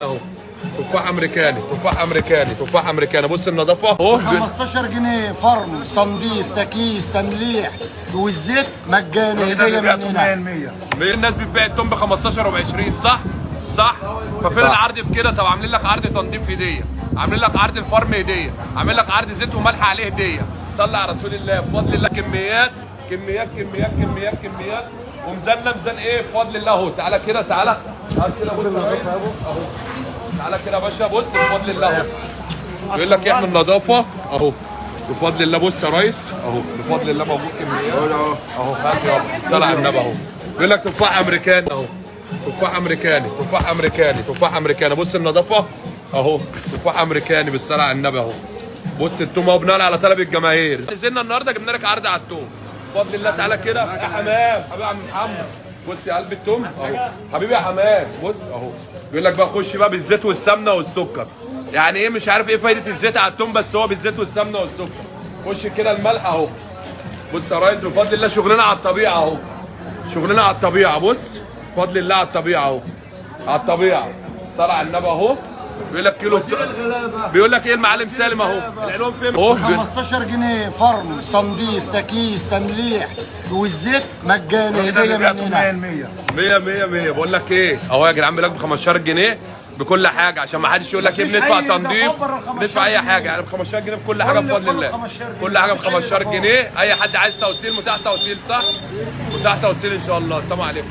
اهو تفاح امريكاني، تفاح امريكاني، تفاح امريكاني. بص النظافة اهو. 15 جنيه فرم، تنظيف، تكييس، تمليح، والزيت مجاني هديه مننا. 100%. الناس بتبيع التوم ب 15 وب 20، صح؟ صح؟ ففين العرض في كده؟ طب عاملين لك عرض تنظيف هديه، عاملين لك عرض الفرم هديه، عاملين لك عرض زيت وملح عليه هديه. صلي على رسول الله. بفضل الله كميات كميات كميات كميات كميات، وميزاننا ميزان ايه؟ بفضل الله اهو. تعالى كده، تعالى تعالى كده، بص يا ريس. اهو تعالى كده يا باشا، بص بفضل الله اهو. بيقول لك احنا النظافة اهو بفضل الله. بص يا ريس اهو بفضل الله موجود كميات اهو. هات يابا، الصلاة على النبي اهو. بيقول لك تفاح امريكاني اهو، تفاح امريكاني، تفاح امريكاني، تفاح امريكاني. بص النظافة اهو، تفاح امريكاني بالصلاة على النبي اهو. بص التوم اهو، بناء على طلب الجماهير نزلنا النهارده جبنا لك عرض على التوم بفضل الله. تعالى كده يا حمام، حبيبي عم محمد. بص يا قلب التوم اهو، حبيبي يا حمام. بص اهو، بيقول لك بقى خش بقى بالزيت والسمنه والسكر. يعني ايه؟ مش عارف ايه فايده الزيت على التوم، بس هو بالزيت والسمنه والسكر. خش كده الملح اهو. بص يا ريس بفضل الله شغلنا على الطبيعة اهو، شغلنا على الطبيعة. بص بفضل الله على الطبيعة اهو، على الطبيعة. صلى على النبي اهو. بيقول لك كيلو، بيقول لك ايه المعلم سالم اهو. العنوان فين اهو؟ 15 جنيه فرم، تنظيف، تكييس، تمليح، والزيت مجاني هديه مننا. 100 100 100. بقول لك ايه اهو يا جدعان، بيقول لك ب 15 جنيه بكل حاجة، عشان ما حدش يقول لك ايه مفيش بندفع أي تنظيف، إضافات بره ال 15 بندفع اي جنيه. حاجة، يعني ب 15 جنيه بكل حاجة كل بفضل كله الله. 15 جنيه. كل حاجة ب مفيش أي 15 إضافات. جنيه. اي حد عايز توصيل متاح توصيل، صح؟ متاح توصيل ان شاء الله. السلام عليكم.